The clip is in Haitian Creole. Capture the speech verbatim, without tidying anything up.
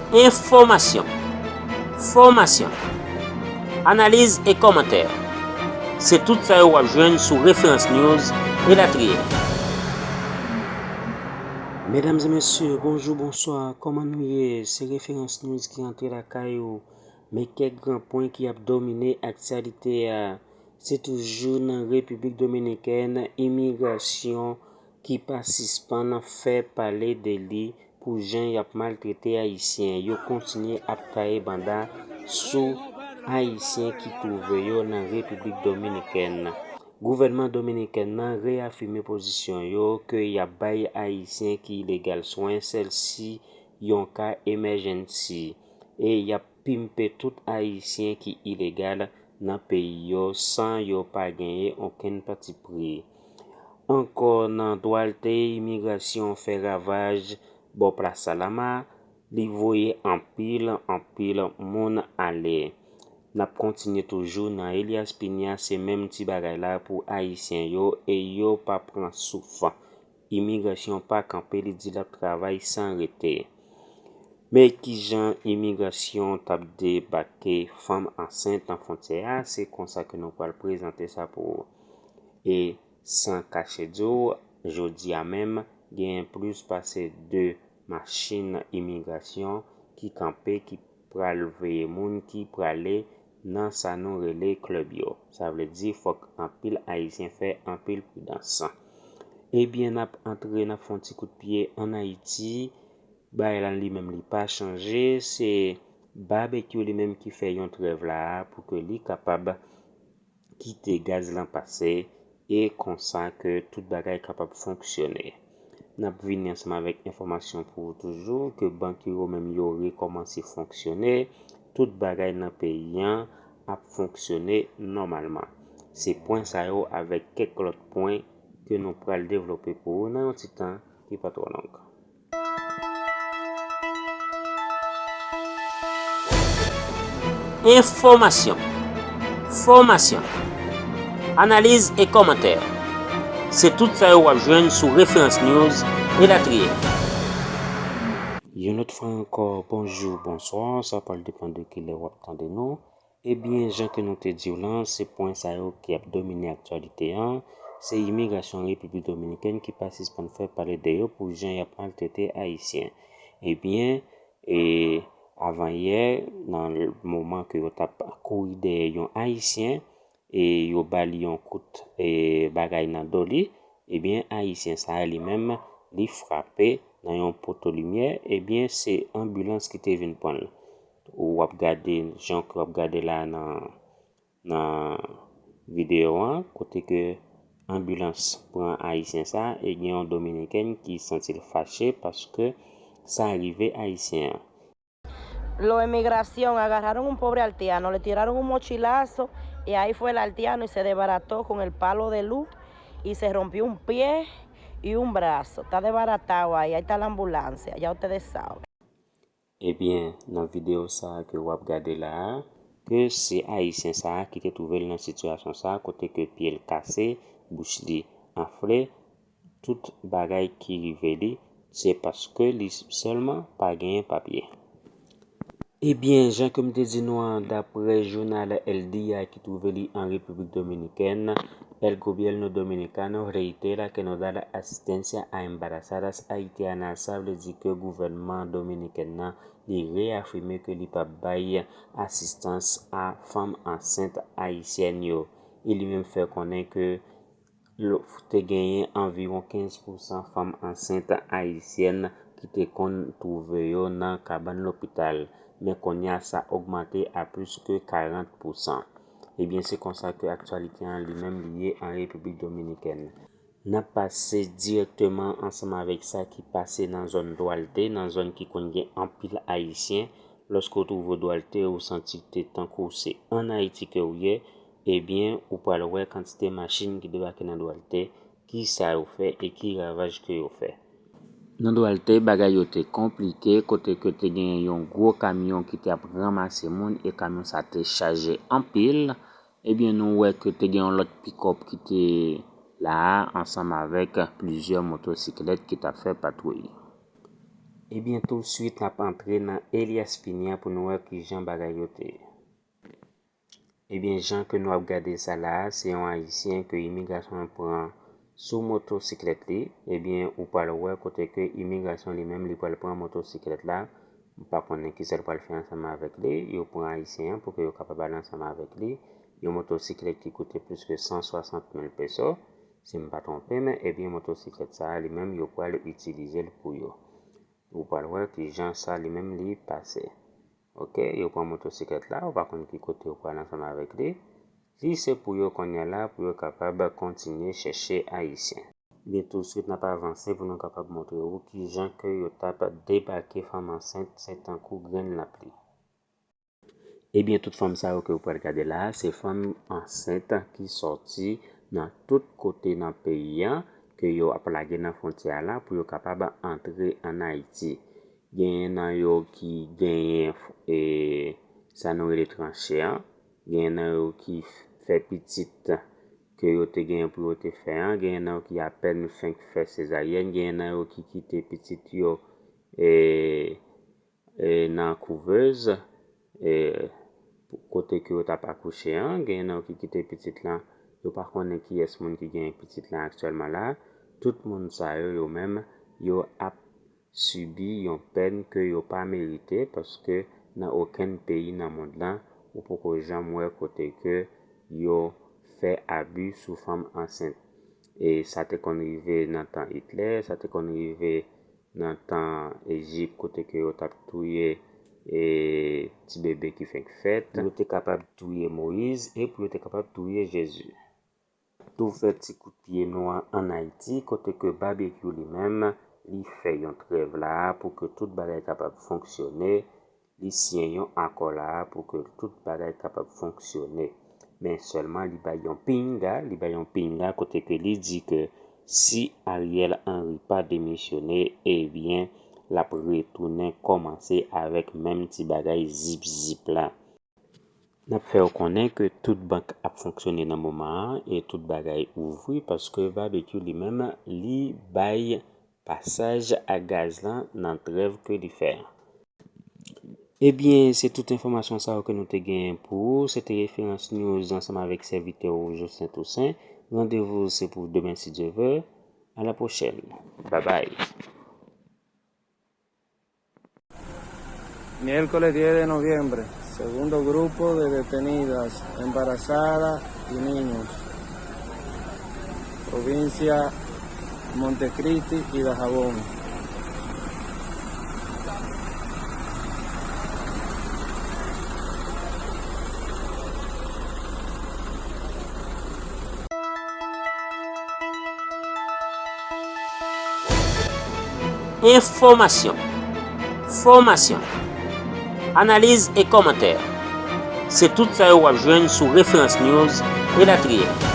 Enfòmasyon, fòmasyon, analiz e kòmantè. Se tout sa yo w ap jwenn sou Referans News elatriye. Medam e mesye, bonjou, bonswa, kòman nou ye? Se Referans News ki antre lakay ou. Men kèk gran pwen ki ap domine aktyalite a. Se toujou nan Repiblik Dominikèn, imigrasyon ki pa sispann fè pale de li pou jan y ap maltrete Ayisyen. Yo kontinye ap taye banda sou Ayisyen ki twouve yo nan Repiblik Dominikèn. Gouvènman dominiken nan reyafime pozisyon yo ke y ap bay Ayisyen ki ilegal swen sèl si yon ka emèjènsi, e y ap pimpe tout Ayisyen ki ilegal nan peyi yo san yo pa genyen okenn patipri. Ankò nan Dwalte, imigrasyon fè ravaj bò Plas Salama, li voye anpil, anpil moun ale. N ap kontinye toujou nan Elias Piña, se menm ti bagay la pou Ayisyen yo e yo pa pran souf. Imigrasyon pa kanpe, li di l ap travay san rete. Men kijan imigrasyon t ap debake fanm ansent nan fwontyè a, se konsa ke nou pral prezante sa pou ou. E san kache di w, jodi a menm, genyen plis pase de machin imigrasyon ki kanpe, ki pral veye moun ki prale nan sa nou rele klèb yo. Sa vle di fòk anpil Ayisyen fè anpil pridans. Ebyen, n ap antre, n ap fè yon ti kout pye ann Ayiti. Bagay la li menm li pa chanje, se Babekyou li menm ki fè yon trèv la a pou ke li kapab kite gaz lan pase e konsa ke tout bagay kapab fonksyone. N ap vini ansanm avèk enfòmasyon pou ou toujou ke bank yo menm yo rekòmanse fonksyone, tout bagay nan peyi an ap fonksyone nòmalman. Se pwen sa yo avèk kèk lòt pwen ke nou pral devlope pou ou nan yon ti tan ki pa twò long. Enfòmasyon, fòmasyon, analiz e kòmantè. Se tout sa yo w ap jwenn sou Referans News elatriye. Yon lòt fwa ankò, bonjou, bonswa, sa pral depann de kilè w ap tande nou. Ebyen, jan ke nou te di w lan, se pwen sa yo ki ap domine aktyalite an. Se imigrasyon Repiblik Dominikèn ki pa sispann fè pale de yo pou jan y ap maltrete Ayisyen. Ebyen, e, avan yè, nan moman ke yo t ap kouri dèyè yon Ayisyen, e yo ba li yon kout, e, bagay nan do li, ebyen, Ayisyen sa a li menm, li frape nan yon poto limyè, ebyen, se anbilans ki te vin pran l. Ou ap gade, jan ke w ap gade la nan, nan videyo an, kote ke anbilans pran Ayisyen sa a, e gen yon Dominikèn ki santi l fache paske sa rive Ayisyen an. Los de migración agarraron un pobre haitiano, le tiraron un mochilazo y ahí fue el haitiano y se desbarató con el palo de luz y se rompió un pie y un brazo. Está desbaratado ahí, ahí está la ambulancia, ya ustedes saben. Ebyen, nan videyo sa a ke w ap gade la a, ke se Ayisyen sa a ki te twouve l nan sitiyasyon sa a, kote ke pye l kase, bouch li anfle, tout bagay ki rive li, se paske li sèlman pa genyen papye. Ebyen, jan ke m te di nou an, daprè jounal El Día ki twouve li an Repiblik Dominikèn, El gobierno dominicano reitera que no dará asistencia a embarazadas haitianas, sa vle di ke gouvènman dominiken nan li reyafime ke li p ap bay asistans a fanm ansent ayisyèn yo. E li menm fè konnen ke te genyen anviwon kenz pousan fanm ansent ayisyèn ki te konn twouve yo nan kabann lopital, men kounye a sa ogmante a plis ke karant pousan. Ebyen, se konsa ke aktyalite an li menm li ye an Repiblik Dominikèn. N ap pase dirèkteman ansanm avèk sa ki pase nan zòn Dwalte, nan zòn ki konn gen anpil Ayisyen. Lòske w twouve w Dwalte, ou santi te tankou se ann Ayiti ke w ye, ebyen, ou pral wè kantite machin ki debake nan Dwalte, ki sa yo fè e ki ravaj ke yo fè. Nan Dwalte, bagay yo te konplike, kote ke te gen yon gwo kamyon ki te ap ranmase moun e kamyon sa te chaje anpil. Ebyen, nou wè ke te gen yon lòt pikòp ki te la a ansanm avèk plizyè motosiklèt ki t ap fè patwouy. Ebyen, touswit n ap antre nan Elias Pinia pou nou wè kijan bagay yo te ye. Ebyen, jan ke nou ap gade sa la a, se yon Ayisyen ke imigrasyon an pran sou motosiklèt li. Ebyen, ou pral wè kote ke imigrasyon li menm, li pral pran motosiklèt la. M pa konnen kisa l pral fè ansanm avèk li. Yo pran Ayisyen an pou ke yo kapab ale ansanm avèk li. Yon motosiklèt ki koute plis ke san swasant mil peso, si m pa twonpe m, ebyen, motosiklèt sa a, li menm, yo pral itilize l pou yo. Ou pral wè kijan sa li menm li pase. Oke, yo pran motosiklèt la, ou pa konn ki kote yo pral ansanm avèk li. Li se pou yo kounye a la, pou yo kapab kontinye chèche Ayisyen. Ebyen, touswit n ap avanse pou nou kapab montre ou kijan ke yo t ap debake fanm ansent, se tankou grenn lapli. Ebyen, tout fanm sa yo ke w pral gade la a, se fanm ansent ki sòti nan tout kote nan peyi a, ke yo ap lage nan fwontyè a la pou yo kapab antre ann Ayiti. Genyen nan yo ki genyen, e, sa nou rele tranche a, genyen nan yo ki fè pitit ke yo te genyen pou yo te fè an, genyen nan yo ki apèn fenk fè sezaryèn, genyen nan yo ki kite pitit yo, e, e, nan kouvèz, e, kote ke yo t ap akouche an, genyen nan yo ki kite pitit lan, yo pa konnen kiyès moun ki genyen pitit lan aktyèlman la. Tout moun sa yo, yo menm, yo ap sibi yon pèn ke yo pa merite, paske nan okenn peyi nan mond lan, ou poko janm wè kote ke yo fè abi sou fanm ansent. E sa te konn rive nan tan Itlè, sa te konn rive nan tan Ejip, kote ke yo t ap touye, e, ti bebe ki fenk fèt. Pou yo te kapab touye Moyiz e pou yo te kapab touye Jezi. Tou fè ti kout pye nou an ann Ayiti, kote ke Babekyou li menm, li fè yon trèv la a pou ke tout bagay kapab fonksyone, li siyen yon akò la a pou ke tout bagay kapab fonksyone. Men sèlman li bay yon pinga, li bay yon pinga kote ke li di ke si Ariel Henry pa demisyone, ebyen, l ap retounen kòmanse avèk menm ti bagay zip zip la. N ap fè w konnen ke tout bank ap fonksyone nan moman an e tout bagay ouvri paske Babekyou li menm li bay pasaj ak gaz lan nan trèv ke li fè an. Ebyen, se tout enfòmasyon sa yo ke nou te genyen pou ou. Se te Referans News ansanm avèk sèvitè w Jocelyn Toussaint. Randevou se pou demen si Dye vle. A la pwochèn. Babay. Miércoles diez de noviembre, segundo grupo de detenidas, embarazadas y niños, provincia Montecristi y Dajabón. Enfòmasyon, fòmasyon, analiz e kòmantè. Se tout sa yo w ap jwenn sou Referans News elatriye.